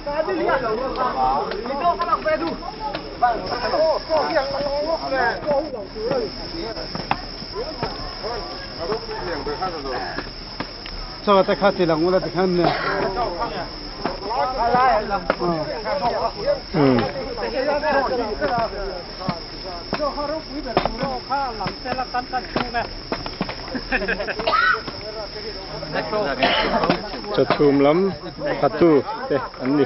Chaw te kha ti lang ula tikhan nia. Chawchhum lam hatu te an ni.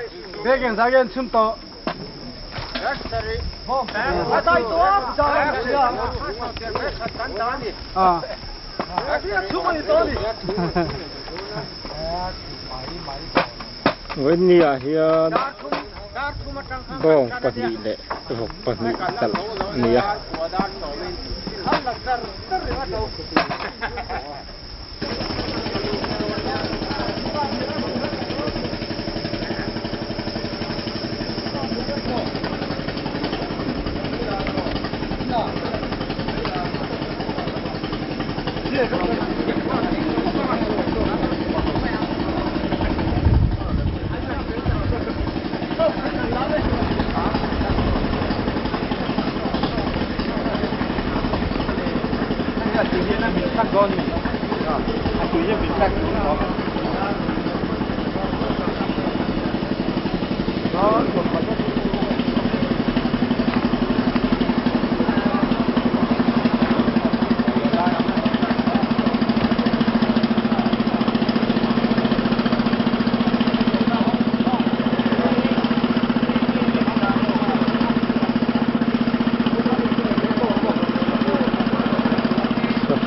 Vawinia ah hian bawng pahnih leh vawk pahnih talh a ni a.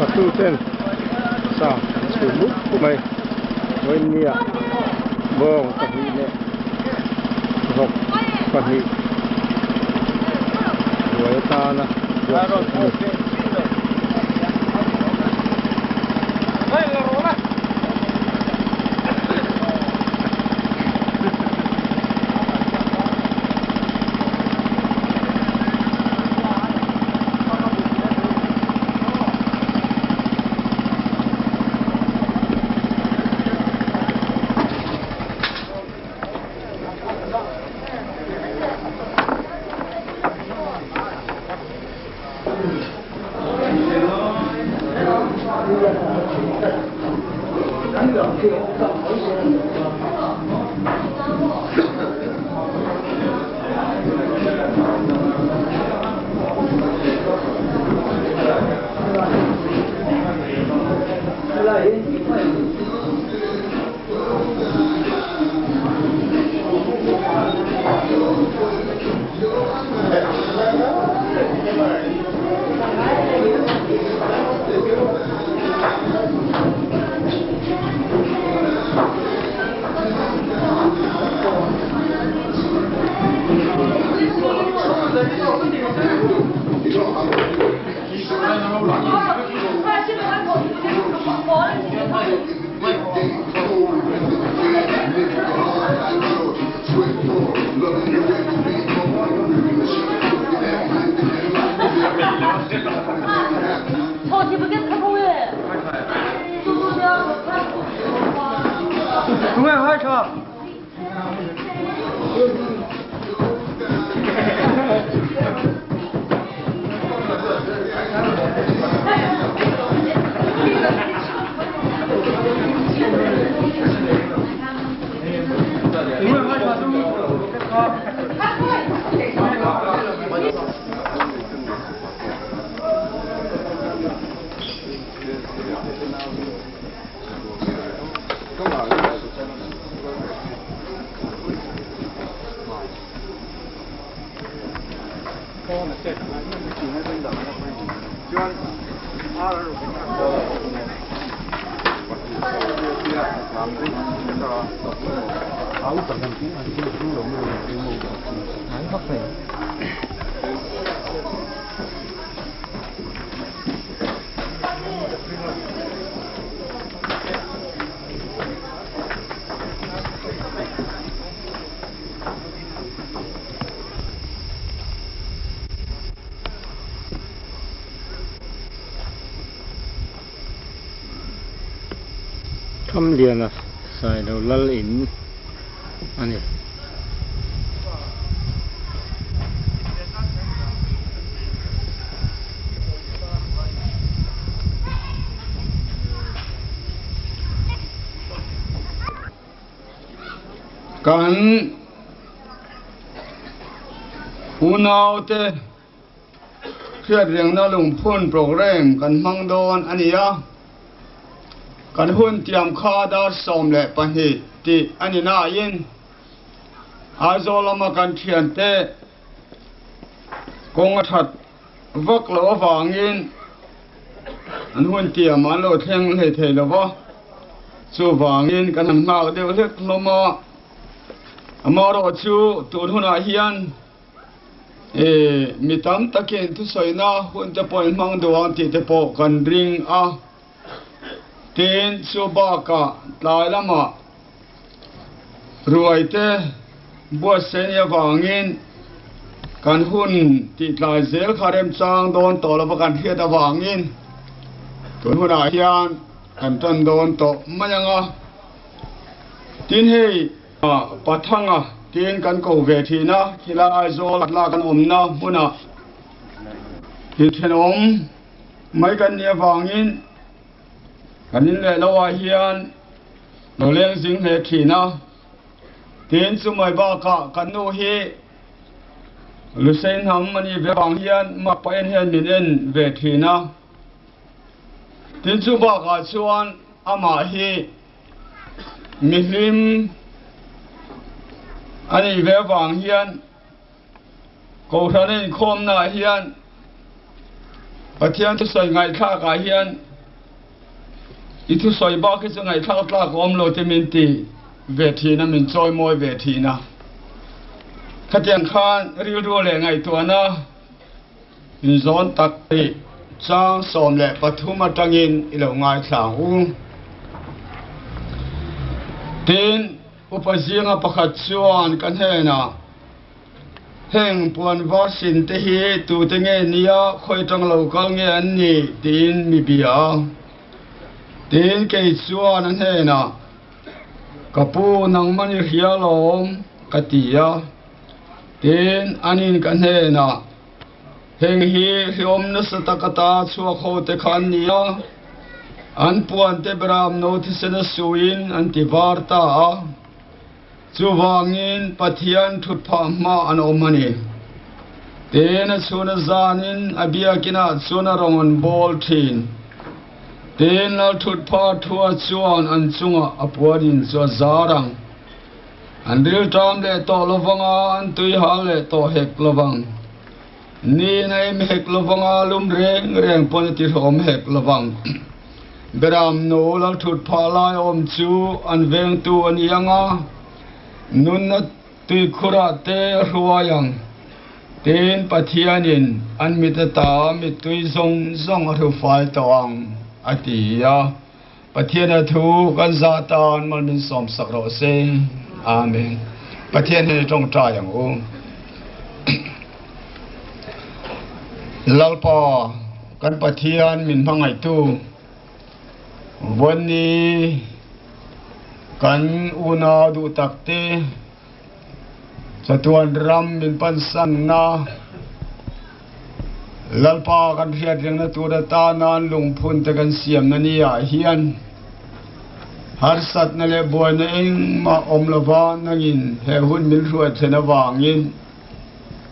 Fatu ten sa an chhum mup mup mai vawinia bawng pahnih leh vawk pahnih buai atana buatsaih a ni. Thamliana Sailo Lal in a ni. Kan unaute hriatrengna lungphun programme kan hmang dawn a ni a, kan hun tiam kha dar 12 tih a ni nain Aizawl lama kan thiante kawng a that vak loh avangin an hun tiam an lo thleng hlei thei lo va, chuvangin kan han nghak deuh hlek hlawm a, amaherawh chu tun hunah hian mi tam takin thusawina hun te pawh in hmang duh ang tih te pawh kan ring a, tin chu bakah tlai lamah Ruai te buatsaih ni avangin kan hun tih tlai zel kha remchang dawn tawh lova kan hriat avangin tun hunah hian kan tan dawn tawh mai ang a. Tin hei Pathanga tiin kan ko ve thin a, khilai Aizawl a kan awmna hmunah inthenawm mai kan nih avangin Kan in leh lo ah hian lo leng zing hle thin a, tin chumai bakah kan nu hi Lusei hnam a nih ve vang hian mak pah en hian min en ve thin a, tin chu bakah chuan amah hi mihlim a nih ve vang hian Kohhran a inkhawmnaah hian Pathian thusawi ngaihthlakah hian i thusawi bak hi chu ngaihthlak tlak a awm lo te min ti ve thin a, min chawimawi ve thin a. Khatiang khan rilru leh ngaihtuahna inzawn tak tih chang 13 atangin i lo ngaithla ang u. Tin, Upa zinga pakhat chuan ka hnenah, Heng puan var sin te hi tute nge nia khawi tang lo kal nge an nih? tiin mi bia a. Tiin kei chuan a hnenah, Ka pu, nangmah i hria lawm, ka ti a. Tin, anin ka hnenah, Heng hi hriawm nasa tak ata chhuak ho te kha an ni a, an puan te beram no thisen a suiin an ti var ta a, chuvangin Pathian thutphah hma an awm a ni. Tin, a chhun a zanin a biakinah chuan a rawn an bawl thin. Tin, lal thutphah thua chuan an chungah a puanin chu a zar ang. An rilṭam leh tawh lovang a, an tui hal leh tawh hek lovang. Niin a em hek lovang a, lum reng reng pawn a tihlawm hek lovang. Beram nu lal ṭhut phah lai awm chu an vengtu a ni ang a, nunna tuikhurah te a hruai ang. Tin, Pathianin an mit ata mittui zawng zawng a hrufai tawh ang, a ti a. Pathian a thu kan zah tan mal min sawm sak rawh se. Amen. Pathian hi tawngtai ang u. Lalpa kan Pathian min hmangaihtu Vuanni kan unau duh takte Chatuan ram min pansanna Lalpa kan hriatrengna tur atana lungphun te kan siamna ni ah hian harsatna leh buaina engmah awm lova nangin he hun min hruai thlen avangin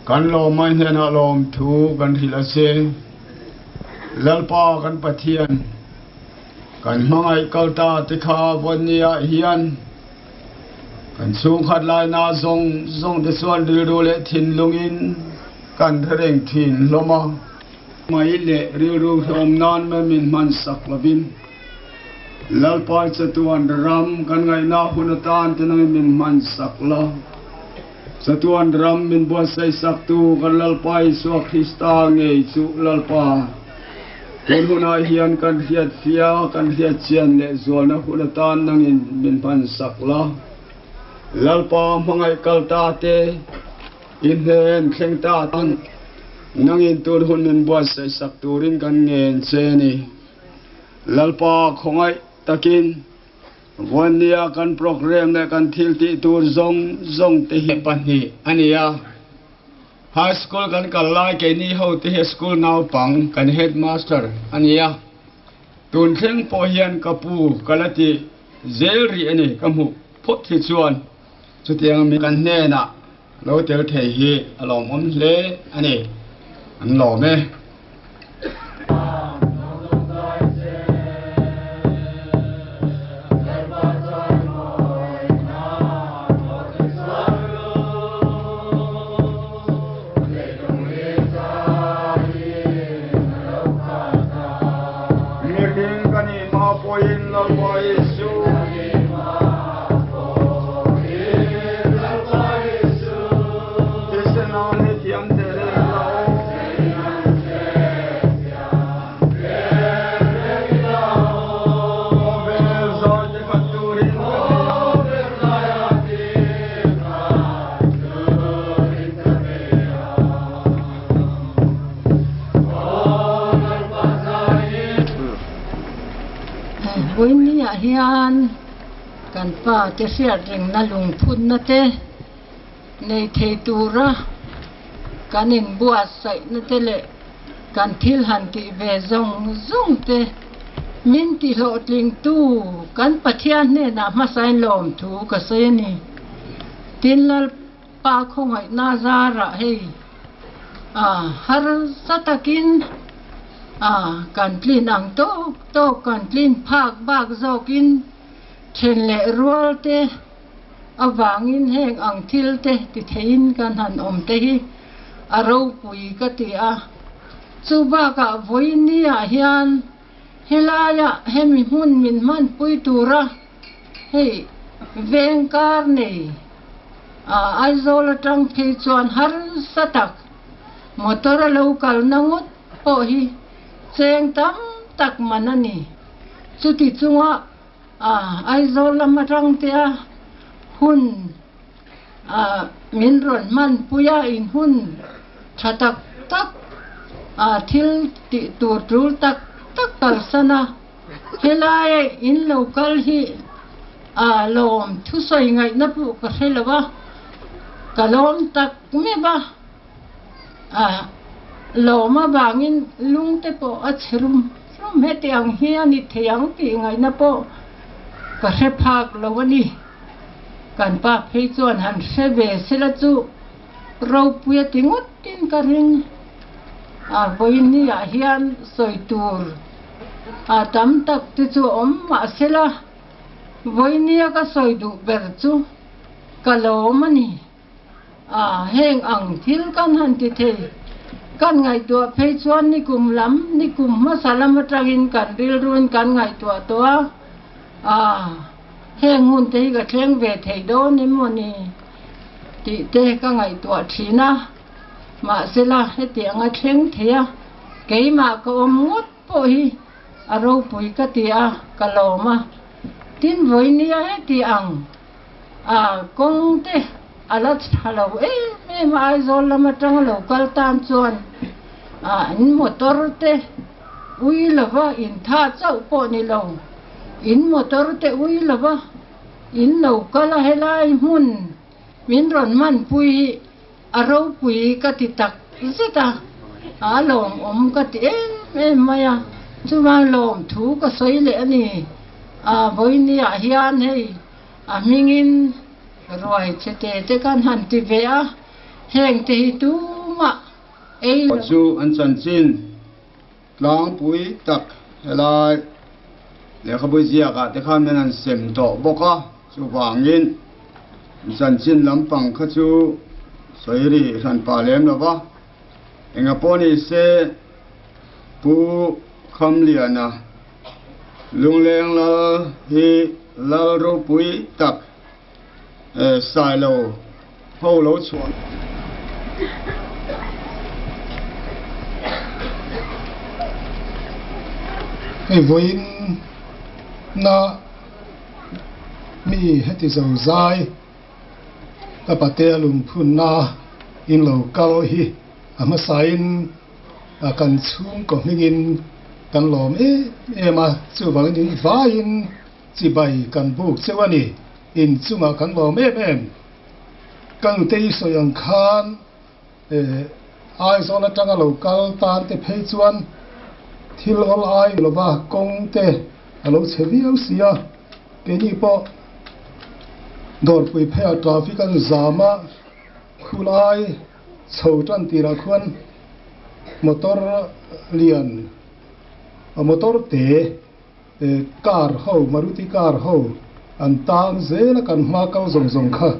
kan lawmai hnenah lawmthu kan hrilh a che. Lalpa kan Pathian kan hmangaih kal ta te kha vawn ni ah hian Kan chhungkhat laina zawng zawng te chuan rilru leh thinlungin kan hre reng thin hlawm a. Mai leh rilru hlawm nan mai min hman sak lovin Lalpa chatuan ram kan ngaihna hun atan te nangin min hman sak la. Chatuan ram min buatsaih saktu kan Lalpa Isua Krista ngei chu Lalpa. Tun hunah hian kan hriat fia, kan hriat chian leh zualna hun atan nangin min hman sak la. Lalpa hmangaih kal ta te, i hnen thleng ta tan nangin tun hun min buatsaih sak turin kan ngen che ni. Lalpa khawngaih takin Vuannia kan program leh kan thil tih tur zawng zawng te hi pahnih a ni a. High school kan kal lai keini ho te hi school naupang kan headmaster a ni a, tun thleng pawh hian ka pu ka la ti zel rih a ni ka hmuh phawt hi chuan. Chutiang mi kan hnenah lo tel thei hi a lawmawm hle a ni. An lawm e. Mihring ka nih hma pawhin Lalpa Jesuh. Thisen a ni thiam teh reng la aw. Khawvel zai te khat turin ka nei a. Vawinia hian kan pa te hriat rengna lungphunna te nei thei tura kan inbuatsaihna te leh kan thil han tih ve zawng zawng te min tihlawhtlingtu kan Pathian hnenah hmasain lawmthu ka sawi a ni. Tin Lalpa khawngaihna zarah hei a harsa takin a kan tlin ang tawk tawk kan tlin phak bak zawkin then leh rual te avangin heng ang thil te ti theiin kan han awm te hi a ropui ka ti a. Chu bakah vawinia hian helaia hemi hmun min hmanpui tura hei veng kar nei Aizawl atang phei chuan harsa tak motor a lo kalna ngawt pawh hi cheng tam tak man a ni. Chuti chunga Aizawl lam atang te a hun min rawn hmanpui a, in hun tha tak tak thil tih tur tul tak tak kalsan a, helai in lo kal hi lawm thusawi ngaihna pawh ka hre lo a, ka lawm tak meuh a, lawm avangin lung te pawh a chhe rum rum hetiang hi a ni thei ang tih ngaihna pawh ka hre phak lo a ni. Kan pa phei chuan han hre ve sela chu ropui a ti ngawtin ka ring. A vawinia hian sawi tur a tam tak te chu a awm mahsela vawinia ka sawi duh ber chu ka lawm a ni. A heng ang thil kan han ti thei. Kan ngaihtuah phei chuan nikum lam, nikum hmasa lam atangin kan rilruin kan ngaihtuah tawh a. A heng hun te hi ka thleng ve thei dawn em maw ni tih te ka ngaihtuah thin a, mahsela hetiang a thleng thei a, keimah ka awm ngawt pawh hi a ropui ka ti a, ka lawm a. Tin vawinia heti ang a kawng te a la tha lo em em a, Aizawl lam atanga lo kal tan chuan a an motor te ui lova in tha chauh pawh ni lo, in motor te ui lova in lo kal a helai hmun min rawn hmanpui hi a ropui ka ti tak zet a, a lawmawm ka ti em em mai a, chuvang lawmthu ka sawi leh a ni, a vawinia hian hei a hmingin ruai chhe te te kan han ti ve a, heng te hi tumah ei lo. Chu an chanchin tlangpui tak helai lehkhabu ziakah te khan min han sem tawh bawk a, chuvangin chanchin lampang kha chu sawi ri hran pah lem lo va, enga pawh ni se Pu Khamliana Lungleng Lal hi Lal ropui tak Sailo ho lo chhuah. Hei vawiin na mi heti zo zai ka patea lungphunna in lo kal hi a hmasain kan chhungkaw hmingin kan lawm em em a, chuvangin in vaiin Chibai kan buk cheu a ni. In chungah kan lawm em em. Ka nutei sawi ang khan Aizawl atanga lo kal tan te phei chuan thil awl ai lova kawng te a lo chhe viau si a, keini pawh Dawrpui pheiah traffic an zam a, khulai chho tan tirah khuan motor lian motor te car ho Maruti car ho an tang zel a kan hma kal zawng zawng kha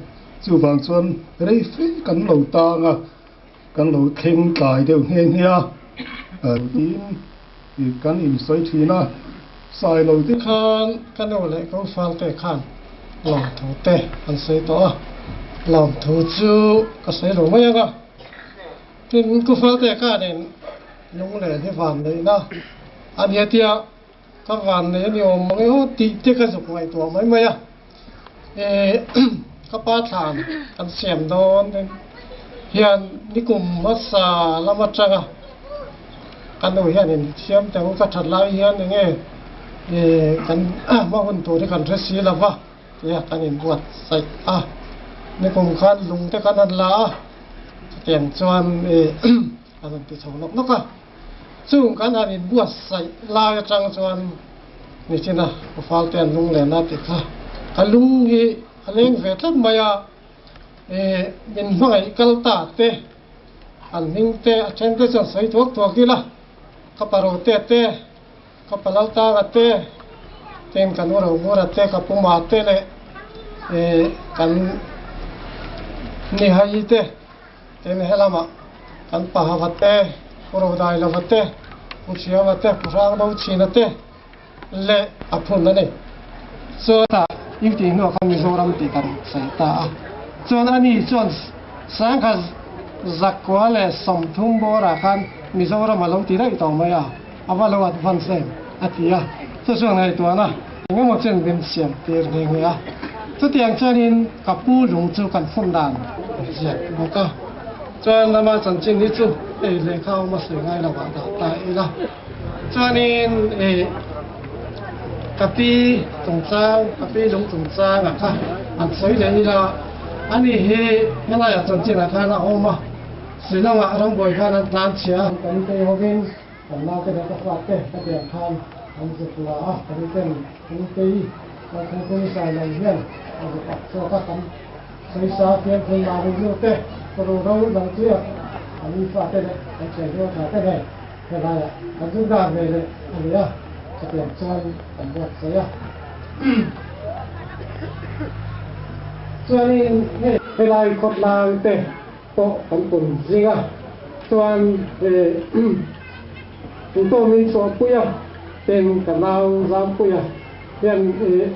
chuvang chuan rei fe kan lo tang a. Kan lo thleng tlai deuh nghe nghe a, tiin kan insawi thin a, Sailo te khan ka nu leh ka ufal te khan lawmthu te an sawi tawh a, lawmthu chu ka sawi lo mai ang a, tin ka ufal te khanin lunglen hi van neihna a nia tia ka van nei a ni awm mang e aw tih te ka zuk ngaihtuah mai mai a, eh ka pa thlan kan siam dawn hian nikum hmasa lam atanga ka nu hianin siam teh ang ka that lai hian eng nge eh kan hma hun tur hi kan hre si lo va tia kan inbuatsaih a, nikum khan lung te kan han la a, chutiang chuan eh a rawn ti chho nawk nawk a. Chung kan han inbuatsaih lai atang chuan nichina Ufal te an lung len a tih kha ka lung hi a leng ve tlat mai a, eh min hmangaih kal ta te an hming te a then te chuan sawi thuak thuak ila ka paro te te ka palaltanga te tin kan u Romura te ka puma te leh eh kan Nihai te. Tin, helamah kan Pahava te, Pu Rodailova te, Pu Thiama te, Pu Hrangbo Chhina te leh a phun a ni. Chuan a intih hnuah khan Mizoram tih kan sawi ta a. Chuan ani chuan sangha zakua leh 30 bawrah khan Mizoram a lo ti daih tawh mai a, a va lo advance em a ti a. Chu chuan ngaihtuahna engemaw chen min siam tir nghe nghe a. Chutiang chuanin ka pu lung chu kan phun dan a ziak bawk a. Chuan lama chanchin hi chu hei lehkha awm a sawi ngai lo ah dah ta ila. Chuanin eh ka pi chungchang, ka pi lung chungchang ah kha an sawi leh ila. Ani hi helaiah chanchin ah khan a awm a, Shillong ah rambuai khan an tlan chhia a. Kan tei hovin kan naute leh ka fate ka pian khan an zuk la a, kan ten kan tei Lalthangpui Sailo hian a zuk ak chhuak a, kan sawisa fiamfui mah rilru te ru ro lo chu an fate leh an thianhnuai tha te nen helaiah an zuk dan ve leh a ni a, chutiang chuan kan buatsaih a. Chuanin hei helai khawtlang te pawh kan pun zing a, chuan Tawmin Chawhpuia ten ka nau Zampuia hian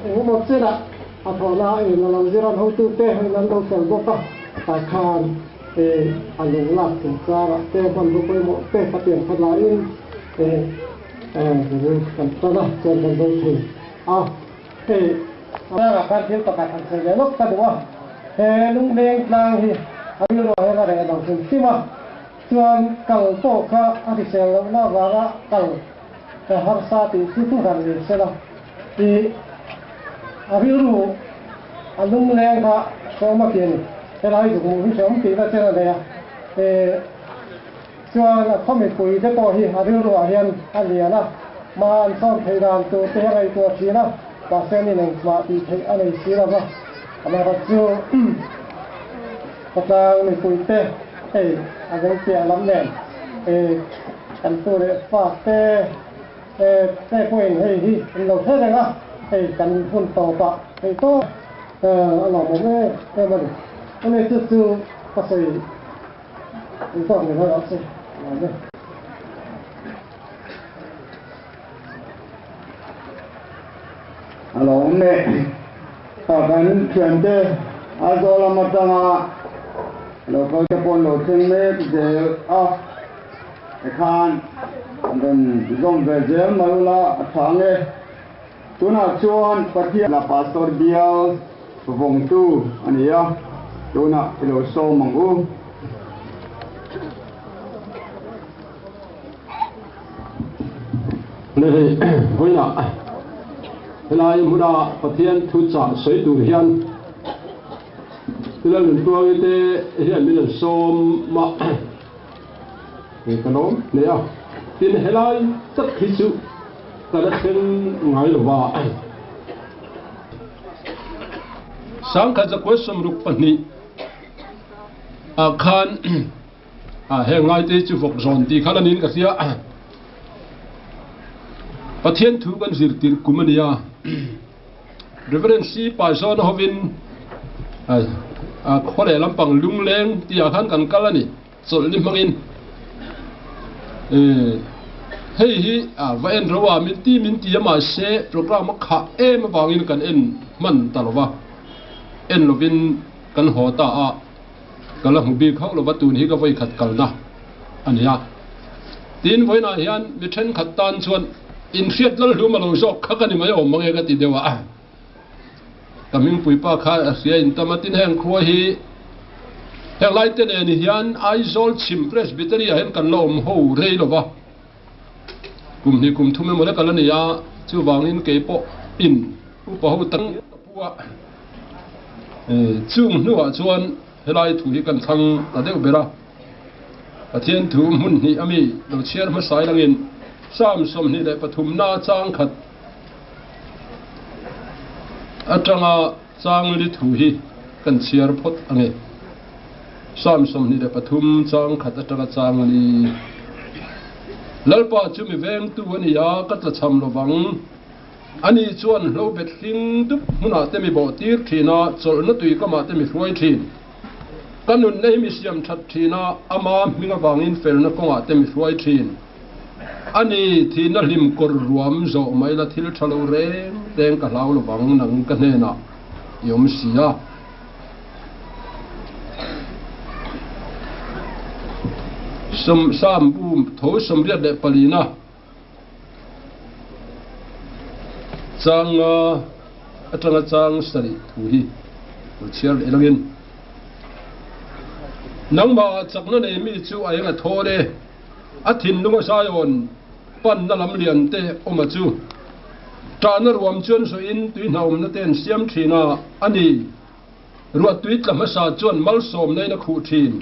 engemaw chenah a thawhna a in a lo zir an hotute in an lo fel bawk a, tah khan a lung lak chungchangah te hmanrua pawimawh te ka pian khat laiin kan tan a, chuan kan zo thei a. Hei tlangah khan thil pakhat han sawi leh lawk ka duh a, he lungleng tlang hi a rilruah hian a reh lo hrim hrim a, chuan kal pawh kha a hrisel lohna avanga kal ka harsa tih chu thu hran ni se la tih a rilru a lungleng kha sawm a ti a ni. Helai zuk hmuh hi hrehawm tihna chen a nei a, Chuan a khaw mipui te pawh hi a rilruah hian a lian a, hma an sawn theih dan tur te hi a ngaihtuah thin a, mahse ni engmah tih theih a nei si lo va, amaherawh chu khawtlang mipui te hei a veng piah lam nen kan tu leh fa te te pawhin hei hi an lo hre reng a, hei kan hun tawpah theih tawp a lawmawm em em a ni. Ani chu chu ka sawi. A lo awm leh a kan thiante Aizawl lam atanga lo kal te pawh an lo thleng mek zel a tikhan an rawn zawm ve zel mai ula a tha ang e. Tunah chuan Pathian la Pastor bial vawngtu a ni a, tunah i lo sawm ang u. Hei vawiinah helai hmuna Pathian thu chah sawi tur hian Lalnuntuangi te hian min rawn sawm a, ka lawm hle a. Tin, helai tak hi chu ka la thleng ngai lo va. 1962 ah khan heng lai te chu vawk zawn tih kha la niin ka hria. Pathian thu kan zirtir kum a nia. Reverend C. Paizawna hovin khaw leh lampang lungleng tihah khan kan kal a ni. Chawlh ni hmangin hei hi va en ro a, min ti min ti a mahse program a khah em avangin kan en hman ta lo va, en lovin kan haw ta a, ka la hmu bik hauh lo va, tun hi ka vawi khat kalna a ni a. Tin, vawiinah hian mi thenkhat tan chuan inhriat lal hlum a lo zawk kha ka ni mai awm mange ka ti deuh a. Ka hmingpuipa kha a hria in tam a, tin heng khua hi heng lai te nen hian Aizawl chhim Presbytery ah hian kan la awm ho rei lo va, kum hnih kum thum emaw lek a la ni a, chuvangin kei pawh in upa ho tam ka pu a, chung hnuah chuan helai thu hi kan thlang ta deuh ber a, Pathian thu hmun hnih ami lo chhiar hmasa ilangin Psalm 23 na chang khat Atanga changli thu hi kan chhiar phawt ang e. Psalm 23 chang khat atanga changli. Lalpa chu mi vengtu a ni a, ka tlachham lo vang. Ani chuan hlo bet hling dup hmunah te mi bawh tir thin a, chawlhna tui kamah te mi hruai thin. Ka nunna hi mi siam that thin a, ama hming avangin felna kawngah te mi hruai thin. A ni, thihna hlim kawr ruam zawh mai la thil tha lo reng reng ka hlau lovang nang ka hnenah i awm si a. Sawm Sam bu tho 84 na changa atanga chang sarih thu hi lo chhiar leh langin nangmah chakna nei mi chu a eng a thawl e. A thinlung a Zion panna lam lian te awm a chu. Ṭahna ruam chuan sawiin tui hnawmna te an siam ṭhin a, a ni. Ruah tui tla hmasa chuan malsawmna in a khuh ṭhin.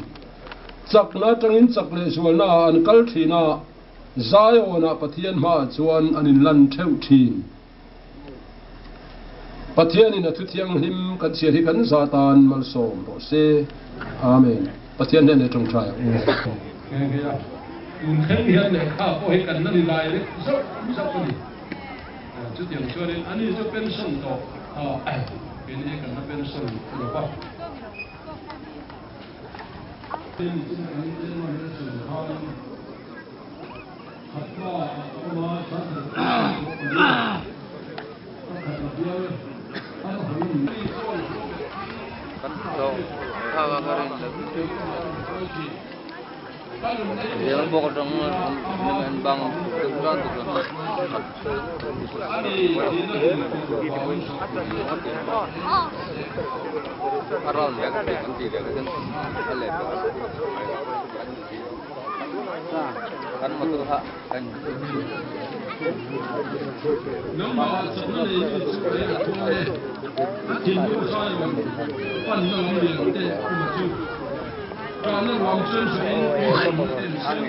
Chakna aṭangin chak leh zualna ah an kal ṭhin a, Zion ah Pathian hmaah chuan an inlan ṭheuh ṭhin. Pathianin a thu thianghlim kan chhiar hi kan za tan malsawm rawh se. Amen. Pathian hnenah i tawngtai ang u. Nghe nghe a, tun thleng hian lehkha pawh hi kan la ni lai reng zauh zauh a ni. Chutiang chuanin ani chu pension tawh a, keini kan la pension lo va. Tin, kan demonstration khan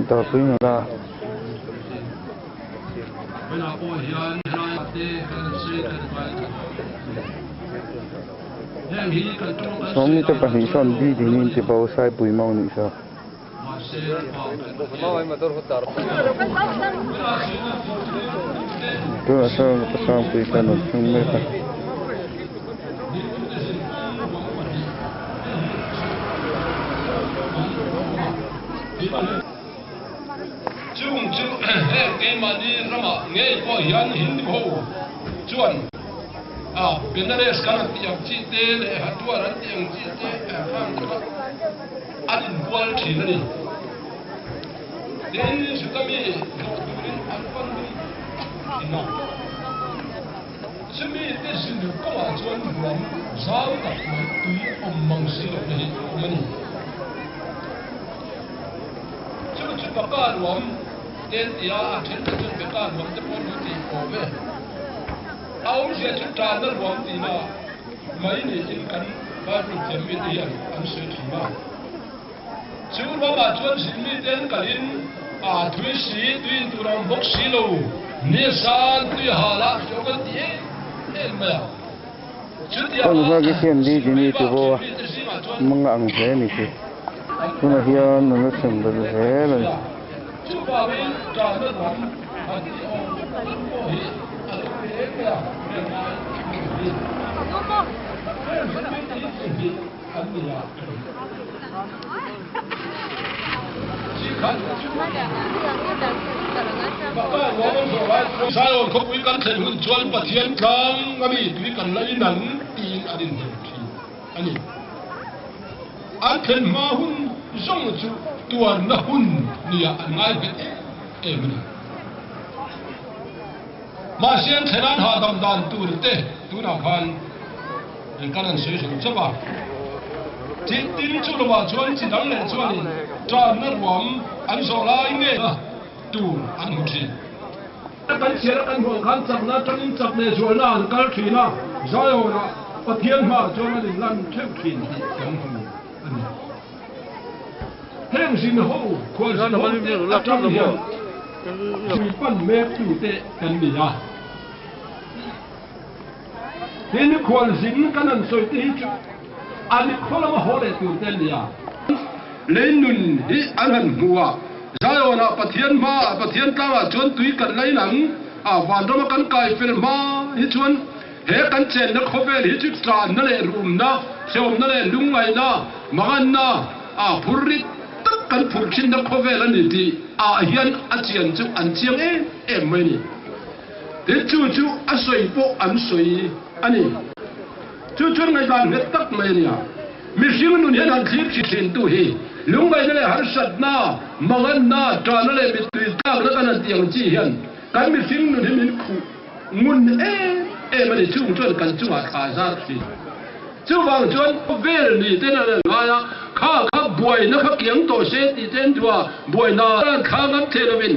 Dawrpui nula. Sawmni te pahnih sawn bi dingin ti bo Saipui mau nih saw. Tunah sawn ka Sangpui khan rawn thleng mek a. Heng keimahni ramah ngei pawh hian Hindu ho chuan a Benares kan han tih ang chi te leh Hathwar an tih ang chi te khang te kha an inbual thin a ni. Tin, chuta mi hlawh turin an pan dun thin a. Chumi te zin kawngah chuan ruam zau tak mai tui awm mang si lohna hi a awm a ni. Chu chu Baka ruam te an ti a, a then te chuan Beka ruam te pawh an lo ti awm e. A awmzia chu tanna ruam tihna mai niin kan Bible thiam mite hian an sawi thin a. Chu ruamah chuan zin mite an kalin a thui si, tui in tur a awm bawk si lo. Ni a san, tui a hal a, hriau kan ti em em mai a. Heng hla khi khian di dini ti bo a, mang a ang hle a ni khi. Tunah hian nula chhem belh zel a ni. Chuvangin tanna ruam an tih awm tak pawh hi a lo pe em mai a, hriat ngai a ni. Heng zin mite hi chi hnih an ni a. Zion khawpui kan thlen hun chuan Pathian tlang a mi tui kan la in an tiin an inhnem thin a ni. An thlen hma hun zawng chu tuarna hun nia an ngai nghet em em a ni. Mahse an thlen an hahdam dan tur te tunah khan Kan an sawi hlauh chauh a. Thil tin chu lovah chuan chi dang leh chuanin tanna ruam an zawh lai ngei tur an hmu thin. Kan chhiar a kan huang khan chakna atangin chak leh zualna an kal thin a, Zion-ah Pathian hmaah chuan an inlan theuh thin tih kan hmu a ni. Heng zin ho, khualzin ho te atang hian zui pan mek tute kan ni a. Tin, khualzin kan han sawi te hi chu an khaw lama haw leh tur te an ni a. Lei nun hi an han hmu a, Zion-ah Pathian hmaah, Pathian tlangah chuan tui kan la in ang a, vanrama kan kai fel hma hi chuan he kan chenna khawvel hi chu tlanna leh rumna, hrehawmna leh lungngaihna, manganna, a phur rit tak kan phurh thinna khawvel a ni tih ah hian a chian chu an chiang em em mai a ni. Tin, chu chu a sawi pawh an sawi a ni. Chu chuan ngaihdan nghet tak mai a nia. Mihring nun hian han thlir thin thintu hi lungngaihna leh harsatna, manganna, ṭahna leh mittui tlakna kan han tih ang chi hian kan mihring nun hi min khuh ngun em em a ni. Chung chuan kan chungah thla zar thin. Chuvang chuan khawvel ni ten an han ngai a, kha kha buaina kha kiang tawh se tih te an duh a, buaina an thla ngam thei lovin,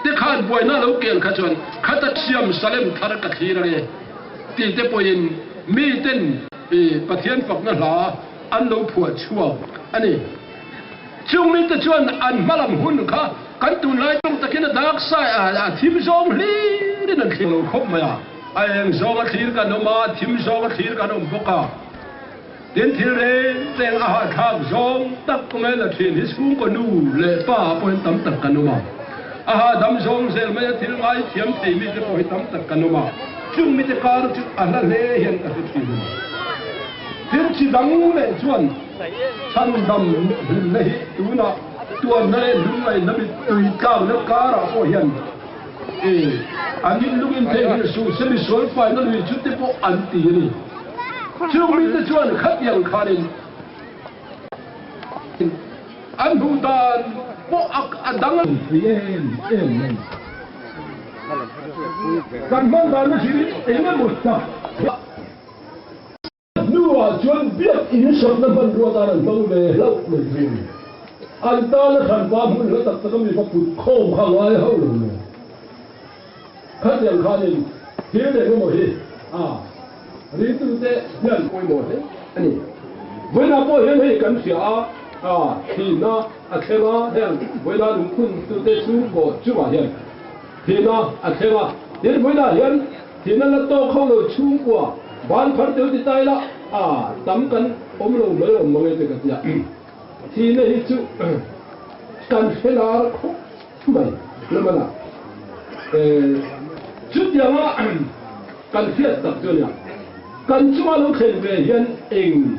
Te khan buaina lo kel kha chuan khata siam Salem thar ka thlir ange tih te pawhin miten Pathian fakna hla an lo phuah chhuak a ni. Chung mite chuan an hmalam hun kha kan tunlai tawng takin a dark side a thim zawng hlirin an thlir lo khawp mai a, a eng zawnga thlir kan awm a, thim zawnga thlir kan awm bawk a. Tin, thil reng reng a hahthlak zawng tak mai la thin hi chhungkaw nu leh pa pawhin tam tak kan awm a. A hahdam zawng zel mai a thil ngai thiam thei mite pawh hi tam tak kan awm a. Chung mite kar chu a hla hle hian ka hre thin a ni. Thil chi dang leh chuan chhandam hlimna hi tunah tuanna leh lungngaihna mittui tlakna karah pawh hian an inlungin theihnghilh suh se misual faina lui chu te pawh an ti a ni. Chung mite chuan khatiang khanin an hmuh dan pawh a dang em em mai. Kan hman dan a hrilhin eng emaw tak hnuah chuan biak in sakna hmanrua tan an hmang ve hlauh mai thin. An tana hranpa hmun hla tak tak a mi va put khawm kha ngai hauh lo maw? Khatiang khanin thil eng emaw hi a ringtute hian pawimawh hle a ni. Vawiinah pawh hian hei kan hria a, a thihna a thleng a, heng vawiina lungphuntute chhungkaw chungah hian thihna a thleng a. Tin, vawiinah hian thihna la tawk ho lo chhungkua ban phar tel ti ta ila a tam kan awm lo mai awm mang e te ka tia. Thihna hi chu kan hre lar khawp mai lamana chutianga kan hriat tak chu a nia. Kan chunga lo thlen ve hian eng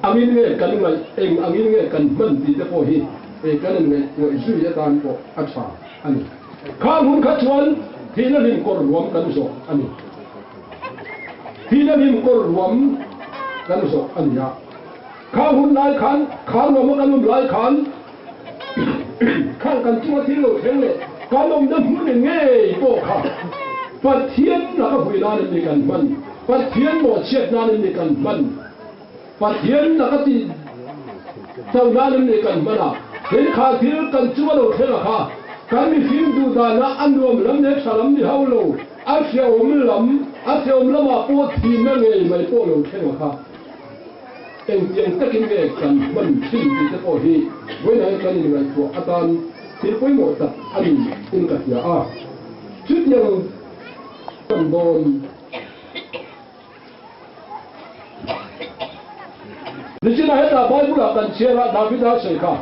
angin nge kan ngaih, eng angin nge kan hman tih te pawh hi. Hei kan inngaihtuah zui atan pawh a tha a ni. Khang hun kha chuan thihna hlim kawr ruam kan zawh a ni. Thihna hlim kawr ruam kan zawh a ni a. Khang hun lai khan, kha ruama kan awm lai khan khang kan chunga thil lo thleng leh kan awmna hmun ngei pawh kha Pathian laka vui nan em ni kan hman? Pathian mawhchhiat nan em ni kan hman? Pathian laka tih cho nan em ni kan hman a? Tin, kha thil kan chunga lo thleng a kha kan mihring duh dana a nuam lam leh tha lam ni hauh lo, a hreawm lam, a hreawm lamah pawh thihna ngei mai pawh lo thleng a kha. Engtiang takin nge kan hman thin tih te pawh hi vawiinah kan inngaihtuah atan thil pawimawh tak a ni in ka hria a. Chutiang kan dawn. Nichinah hetah Bible-ah kan chhiar a, Davida sawi kha,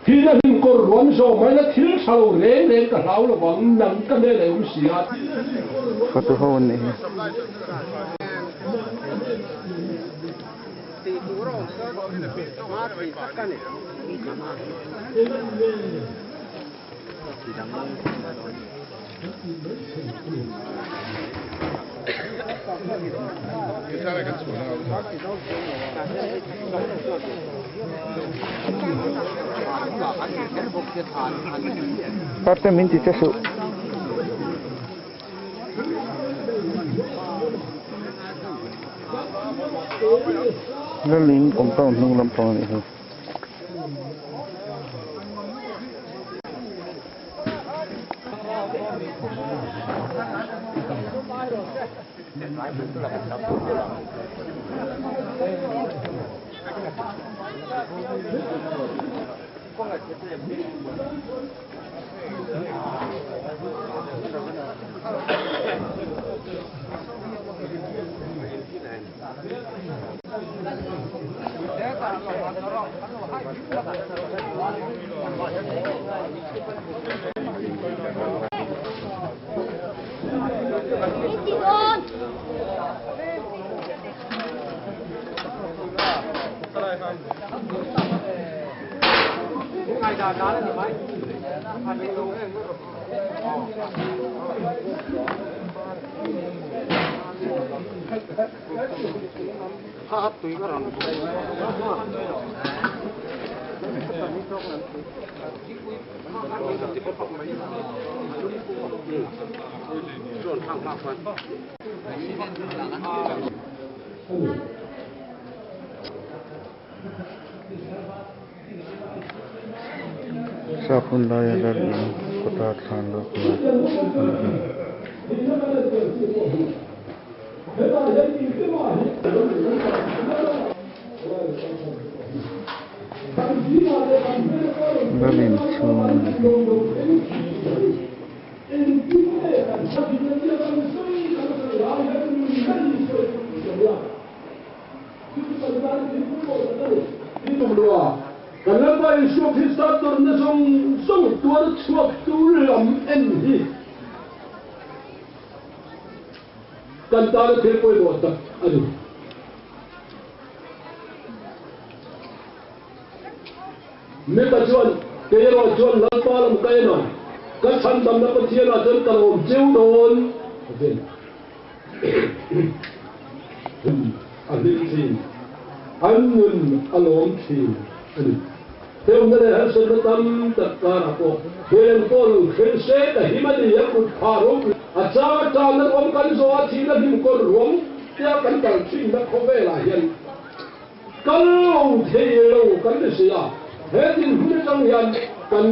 Thihna hlim kawr ruam zawh mai la thil tha lo reng reng ka hlau lovang, nang ka hmel ei awm si a. Fatu ho an nih hi. Parte min ti che suh. Lalin compound hnung lampang a nih hi. Sap hun laia lal in kawta thlan lawk na a ni hi. Lal in chhung a ni hi. Kan Lalpa Isua Krista tawrhna zawng zawng tuar chhuak tu lam en hi kan tana thil pawimawh tak a ni. Mika chuan, Kei erawh chuan Lalpa lam ka en ang, ka chhandamna Pathianah chuan ka lawm cheu dawn a ti. A hlim thin, an nun a lawm thin a ni. Heuhna leh harsatna tam tak karah pawh hel pawh lo thleng se ka him a ni, a kut phah ropui a chang a tanna ruam kan zawh a, thihna hlim kawr ruam tia kan kal thinna khawvelah hian kal lo thei lo kan ni si a, he dinhmun atang hian kan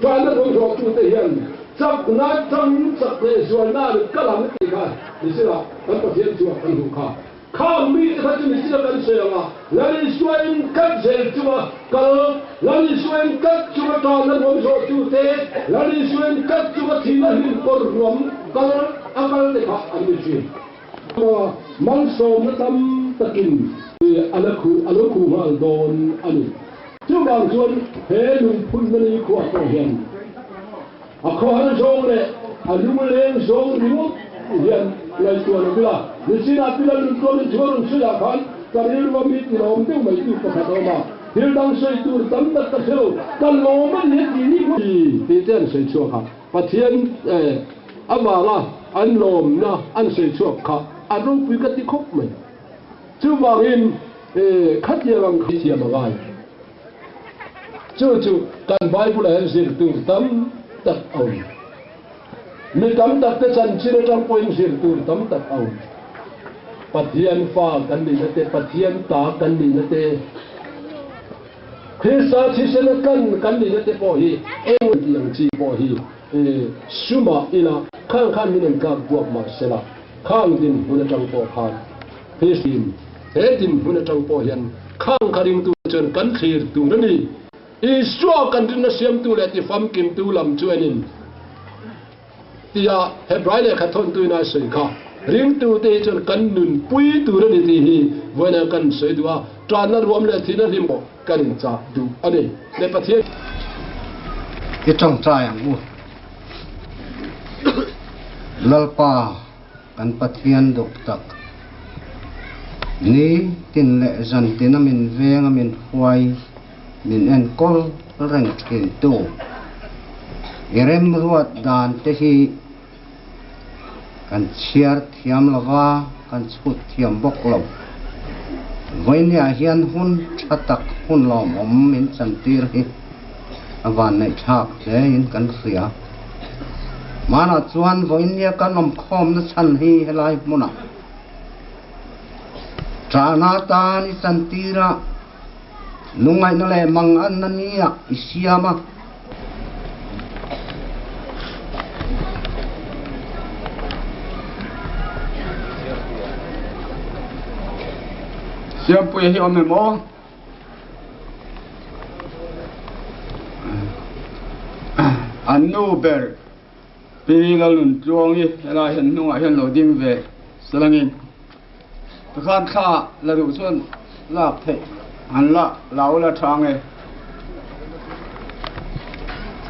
tanna ruam zawhtute hian chakna chang chak leh zualna an kal ang tih kha ni sila kan Pathian chuan kan hmuh kha. Khang mite kha chu ni sila kan sawi ang a, Lal Isua in kat zel chunga kal, Lal Isua in kat chunga tanna ruam zawhtute, Lal Isua in kat chunga thihna hlim kawr ruam kal a kal te kha an ni thin. Malsawmna tam takin a la khuh a lo khuh nghal dawn a ni. Chuvang chuan he lungphunna ni khuah pawh hian a khawhar zawng leh a lungleng zawng ringawt hian ngaihtuah lo ila. Nichinah Pila Luntuanin thu a rawn sawiah khan ka rilru a mi tilawm deuh mai tu pakhat a awm a. Thil dang sawi tur tam tak ka hre lo, ka lawm a ni a tih ni pawh. Tih te an sawi chhuak a, Pathian avanga an lawmna an sawi chhuak kha a ropui ka ti khawp mai. Chuvangin khatiang ang kha thiam a ngai. Chu chu kan Bible ah hian zir tur tam tak a awm. Mi tam tak te chanchin atang pawhin zir tur tam tak a awm. Pathian fa kan nihna te, Pathian ta kan nihna te, Krista thisena tlan kan nihna te pawh hi eng tih ang chi pawh hi sumah ila khang khan min en tlak buak mah sela, khang dinhmun atang pawh khan Kristin he dinhmun atang pawh hian khang kha ringtu chuan kan thlir tur a ni. Isua kan rinna siamtu leh tifamkimtu lam chu enin tia Hebrai lehkha thawntuin a sawi kha ringtute hi chuan kan nunpui tur a ni tih hi vawiinah kan sawi duh a, tanna ruam leh thihna hlim pawh kan inchah duh a ni. Le Pathian. I tawngtai ang u. Lalpa kan Pathian duh tak ni tin leh zan tina min veng a min hruai. Min enkawl reng thin tu i remruat dan te hi kan chhiar thiam lo va, kan chhut thiam bawk lo. Vawinia hian hun tha tak hun lawmawm min chantir hi a vanneih thlak hle in kan hria. Hmanah chuan vawinia kan awmkhawmna chhan hi helai hmunah Chana tan i chantir a. Lungngaihna leh mang anna nia i siam a. Siampuia hi awm em aw? An nu ber Pi Lalnuntluangi helai hian hnungah hian lo ding ve salangin. Tikhan thla la duh chuan lak theih an la la ula tha nge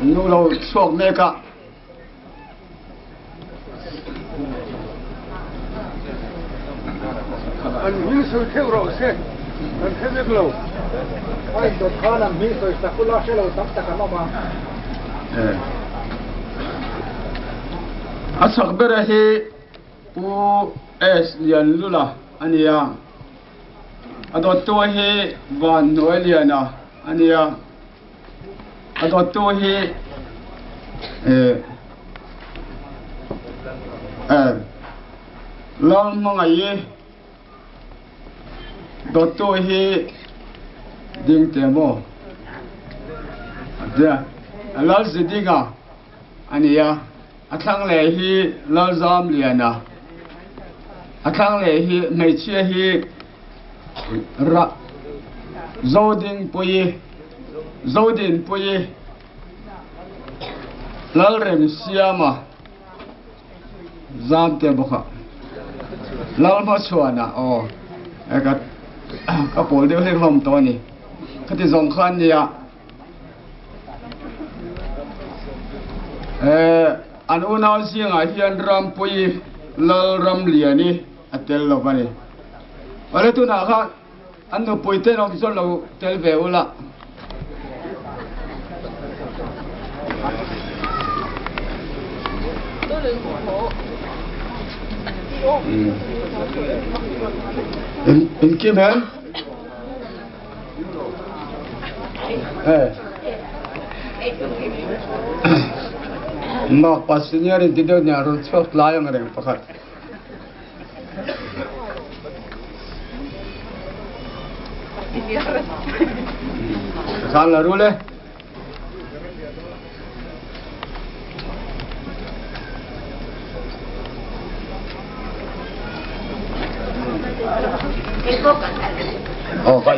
an nu lo chhuak mek a. An hming sawi theuh rawh se, kan hre vek lo. A indawt khan an hming sawi sak ula hre lo tam tak an awm a. A chak bera hi Pu S. Lianlula a ni a, a dawttu hi Van Hnuailiana a ni a, a dawttu hi Lalhmangaih dawttu hi Dingte maw? Lalzidinga a ni a, a thlang leh hi Lalzamliana, a thlang leh hi hmeichhia hi Zodingpuii, Zodinpuii, Lalremsiama, Zamte bawk a, Lalhmachhuana aw ka ka pawl deuh hlek hlawm tawh a ni, khati zawng kha an nia. An unau zingah hian Rampuii Lalramliani a tel lo a ni. Awle tunah khan an nupui te rawng chu lo tel ve ula. In kim em? Mak pa senior in ti deuh nia rawn chhuak tlai ang reng pakhat. Khan la ru le.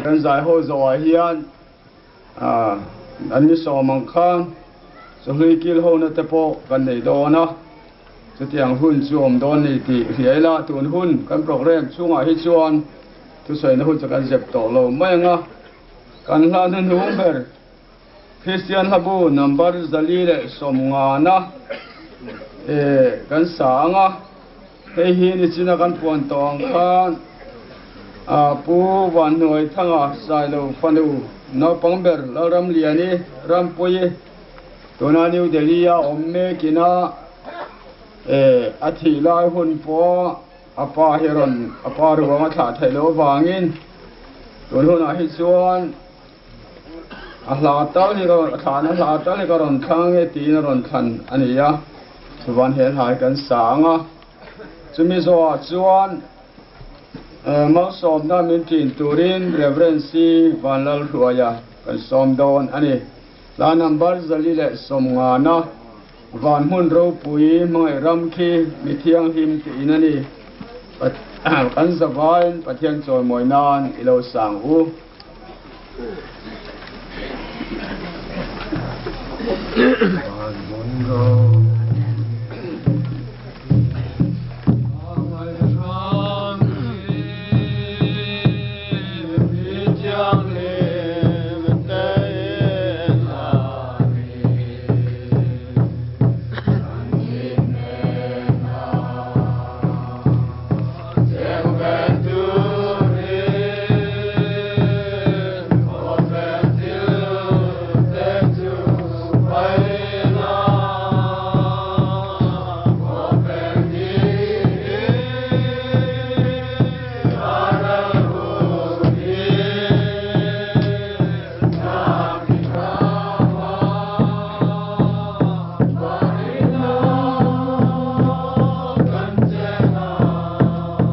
Kan zai ho zawhah hian an ni sawm ang khan chawhlui kil hona te pawh kan nei dawn a, chutiang hun chu awm dawn ni tih hria ila tun hun kan programme chhungah hi chuan thusawina hun chu kan zep tawh lo mai ang a, kan hla hnuhnung ber. Kristian hlabu number 450 kan sa ang a, hei hi nichina kan puan tawh ang khan Pu Vanhnuaithanga Sailo fanu Naupang ber Lalramliani Rampuii tuna New Delhi a awm mekin a a thih lai hun pawh a pa hi rawn a pa ruang a thlah theih loh avangin tun hunah hi chuan a hla tal hi ka rawn a thlahna hla tal hi ka rawn thlang e tiin a rawn thlan a ni a, chuan he hla hi kan sa ang a, chumi zawhah chuan Malsawmna min ṭin turin Rev. C. Vanlalhruaia kan sawm dawn a ni. Hla number 150na Van hmun ropui hmangaih ram khi mi thianghlim tiin a ni. Kan zavain Pathian chawimawi nan i lo sang u. Van hmun ropui.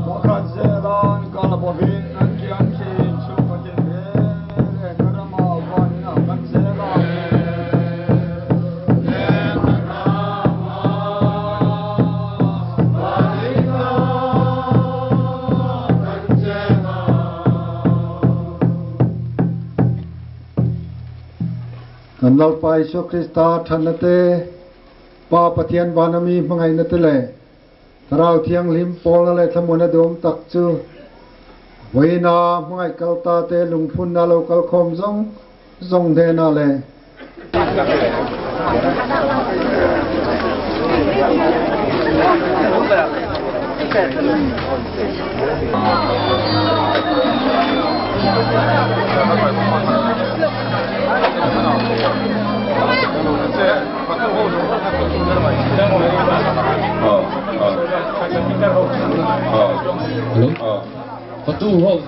Pakhat zelan kal bawhin an kian thin chu ka ti hle leh ka ramah vaninah kan zel a. Kan Lalpa Isua Krista thatna te, Pa Pathian van ami hmangaihna te leh Thlarau Thianghlim pawlna leh thlamuana duhawm tak chu vawiina hmangaih kal ta te lungphunna lo kal khawm zawng zawng hnenah leh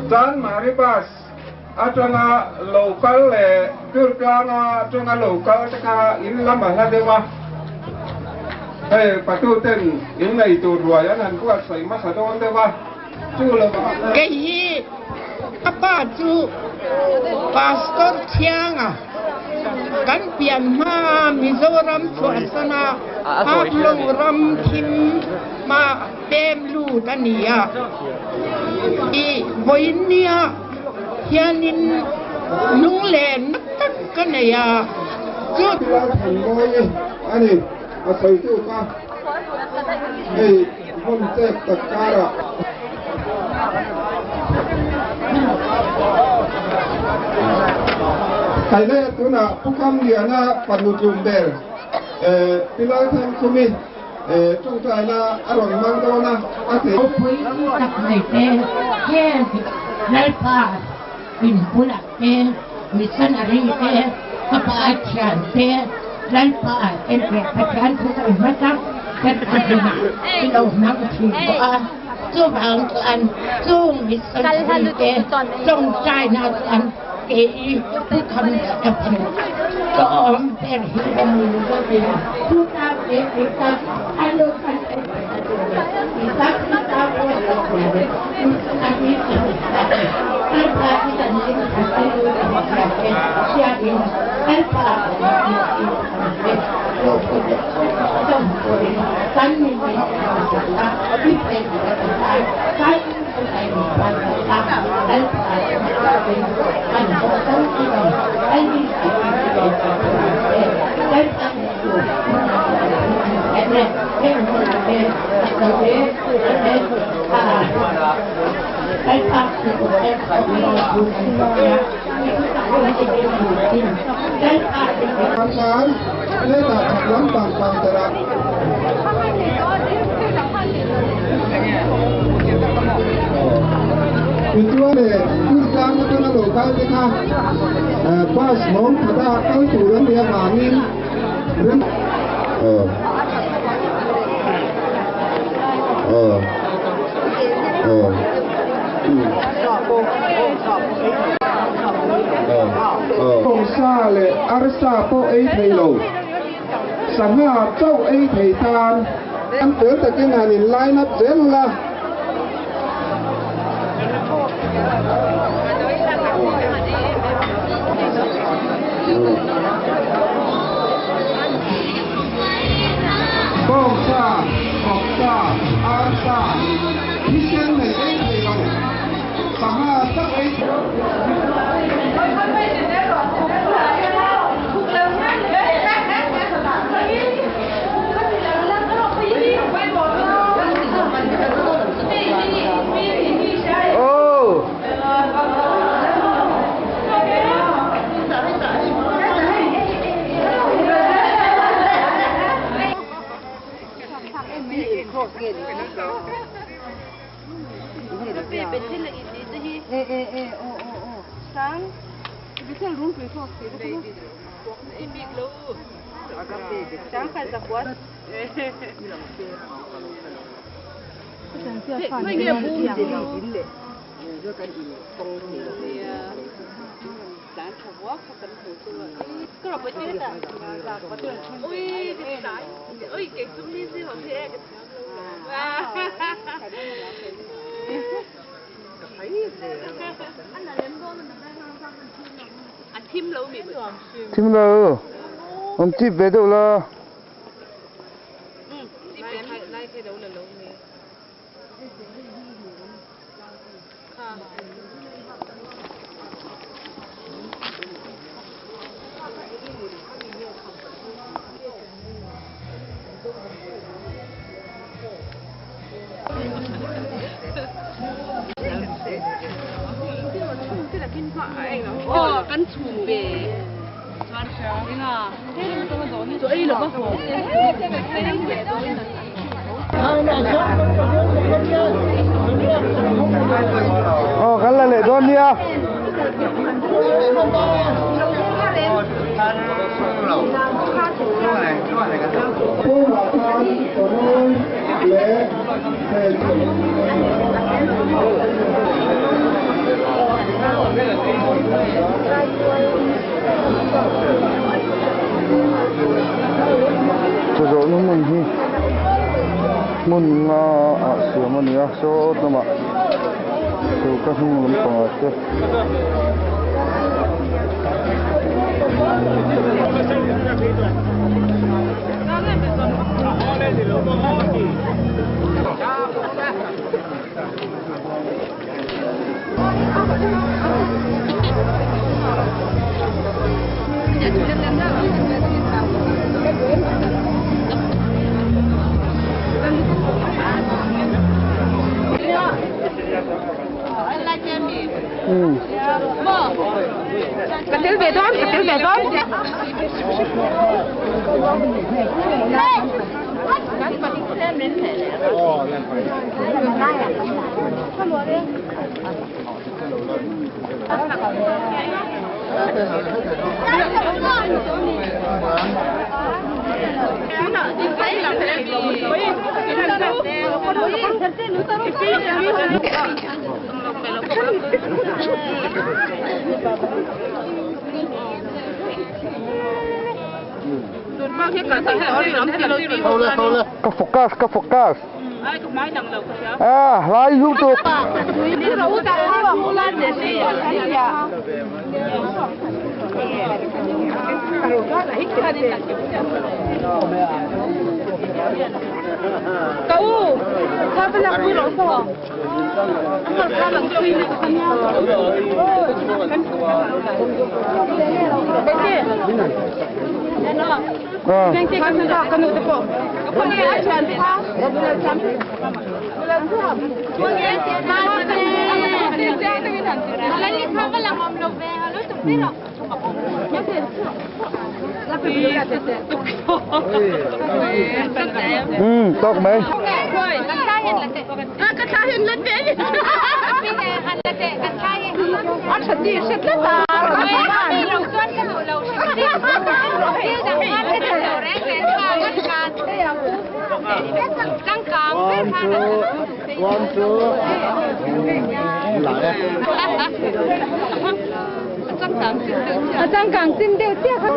Chanmari bus atanga lo kal leh Durtlanga atanga lo kal te kha in lam a hla deuh a, hei patu ten in nei tur ruai an han buatsaih hmasa dawn deuh a, chu lo Kei hi ka pa chu Pastor Thianga kan pian hma Mizoram chhuahsana Haflong ram thim hma pem lut a ni a, i vawiin nia hianin lunglen na tak ka nei a, chu. Lalthanmawii a ni, a sawitu kha hei hmun chek tak karah. Thaile tunah Pu Kamliana fanu tlum ber Pi Lalthankhumi Tawngtaina a rawn hmang dawn a, a thei. Ropui tak mai te, heng Lalpa inbulah te, missionary te, ka pa thian te, Lalpa enpiah Pathian thusawi hmasa kan hnenah i lo hmang thin tawh a, chuvang chuan chung missionary te tawngtaina chuan Kei pu kham ka phu ka awm ber hi a ni thu ta ke ke ta alo kan ta ta ko ta ni ta ta ki ta ni ta ta lo ta ke sia in ta ta lo ko ta ko tan ni ta ta ti pe ta ta Khan hetah chhak lampang counter ah. Tichuan e, Turkey. Durtlang atanga lo kal te kha bus hlawm khata kal tur an nih avangin rem Aw. Aw. Aw. Um. Aw. Aw. Bawngsa leh arsa pawh ei thei lo, sangha chauh ei thei tan an fel takin han in line up zel ula. Bawngsa, vawksa, arsa, thisen nei ei thei lo, sangha chauh ei thei. Thim lo, an chip ve deuh la. Aw kan la leh dawn nia. Chawzawhna hmun hi hmun nga ah siam a ni a saw lamah choka hnung lampangah te. Ka tel ve dawn, ka tel ve dawn. Ka focus, ka focus. À, lai du tục. Ừ, tốt mấy. Tih hre tlat a. One two one two lại A changkang chin deuh chiah kha.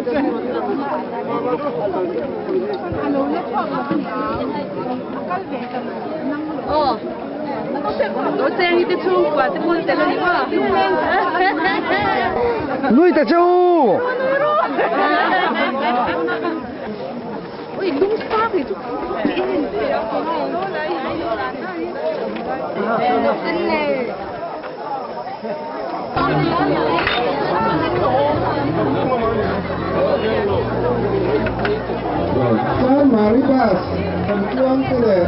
Aw. Lo cheng hi te chhungkua te pawn tel a ni maw? Nui ta chu. Ui lung sa thì chu. Chanmari bus kan tluang te leh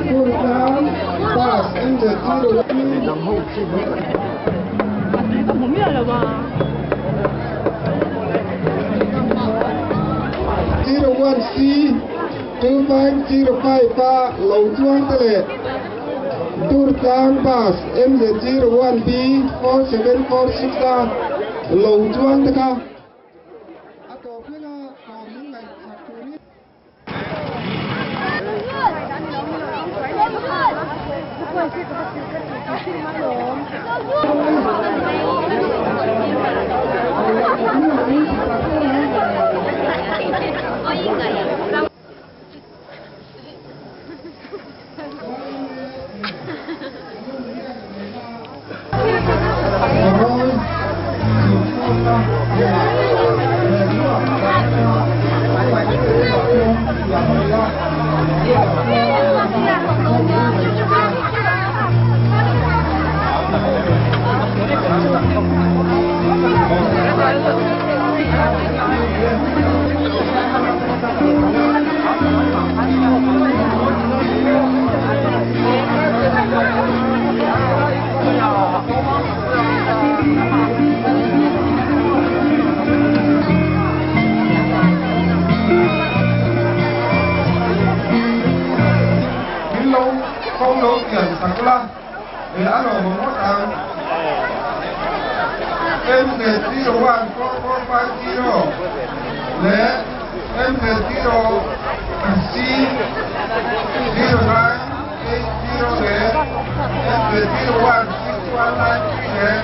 Durtlang bus MZ 01 C 2505 a lo chuang te leh Durtlang bus MZ01 B 4746 a lo chuang te kha a tawp hlenga kawm min ngaihsak turin. Min lo kawng lo kian sak la, he a lo haw ngawt ang. MZ01 4450 leh MZ0 C 0980 leh MZ01 6193 leh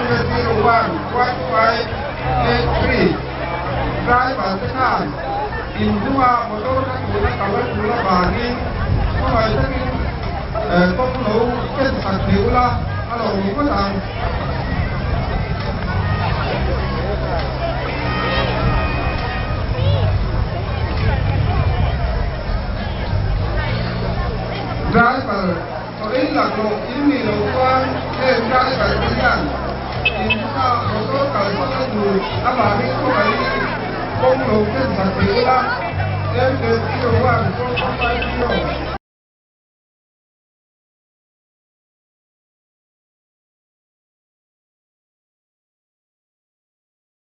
MZ01 1583 driver te khan in hnunga motor kha tuna kal a tul avangin khawngaih takin kawng lo ken sak thei ula a lo ni ngawt ang. Driver chaw ei laklawh in nih loh chuan heng driver te hian in hnunga motor kal chawt a tur avangin khawngaihin kawng lo ken sak thei ula. MZ 01 4450.